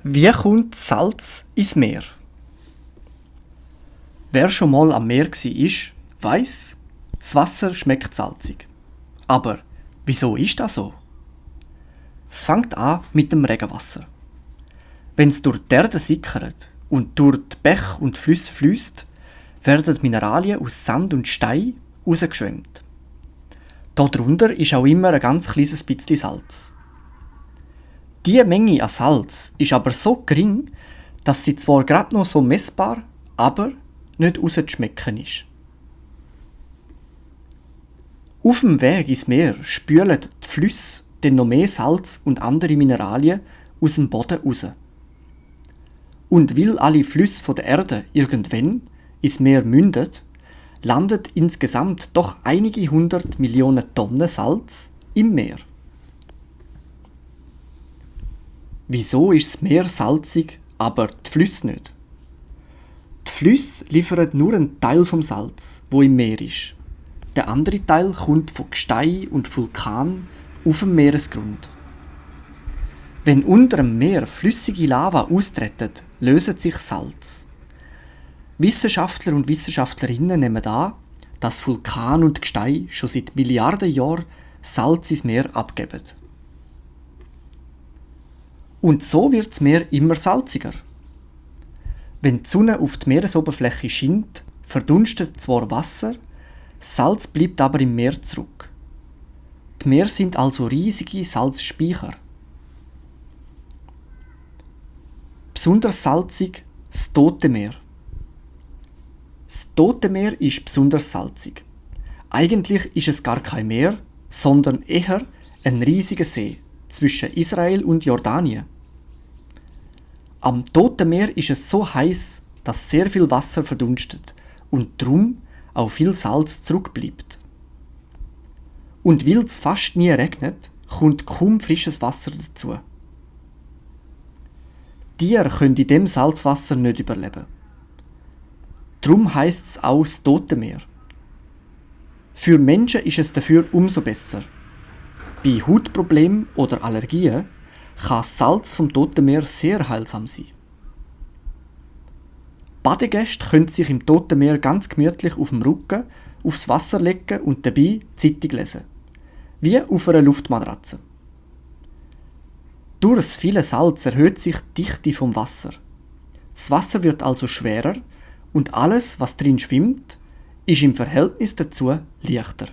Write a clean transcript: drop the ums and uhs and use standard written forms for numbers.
Wie kommt Salz ins Meer? Wer schon mal am Meer war, weiss, das Wasser schmeckt salzig. Aber wieso ist das so? Es fängt an mit dem Regenwasser. Wenn es durch die Erde sickert und durch die Bäche und Flüsse fließt, werden Mineralien aus Sand und Stein rausgeschwemmt. Darunter ist auch immer ein ganz kleines bisschen Salz. Diese Menge an Salz ist aber so gering, dass sie zwar gerade noch so messbar, aber nicht rauszuschmecken ist. Auf dem Weg ins Meer spülen die Flüsse dann noch mehr Salz und andere Mineralien aus dem Boden raus. Und weil alle Flüsse der Erde irgendwann ins Meer münden, landet insgesamt doch einige 100 Millionen Tonnen Salz im Meer. Wieso ist das Meer salzig, aber die Flüsse nicht? Die Flüsse liefern nur einen Teil vom Salz, wo im Meer ist. Der andere Teil kommt von Gestein und Vulkan auf dem Meeresgrund. Wenn unter dem Meer flüssige Lava austreten, löst sich Salz. Wissenschaftler und Wissenschaftlerinnen nehmen an, dass Vulkan und Gestein schon seit Milliarden Jahren Salz ins Meer abgeben. Und so wird das Meer immer salziger. Wenn die Sonne auf die Meeresoberfläche scheint, verdunstet zwar Wasser, Salz bleibt aber im Meer zurück. Die Meere sind also riesige Salzspeicher. Besonders salzig das Tote Meer. Das Tote Meer ist besonders salzig. Eigentlich ist es gar kein Meer, sondern eher ein riesiger See zwischen Israel und Jordanien. Am Toten Meer ist es so heiß, dass sehr viel Wasser verdunstet und darum auch viel Salz zurückbleibt. Und weil es fast nie regnet, kommt kaum frisches Wasser dazu. Tiere können in dem Salzwasser nicht überleben. Darum heisst es auch das Tote Meer. Für Menschen ist es dafür umso besser. Bei Hautproblemen oder Allergien kann das Salz vom Toten Meer sehr heilsam sein. Badegäste können sich im Toten Meer ganz gemütlich auf dem Rücken aufs Wasser legen und dabei Zeitung lesen. Wie auf einer Luftmatratze. Durch das viele Salz erhöht sich die Dichte vom Wasser. Das Wasser wird also schwerer und alles, was drin schwimmt, ist im Verhältnis dazu leichter.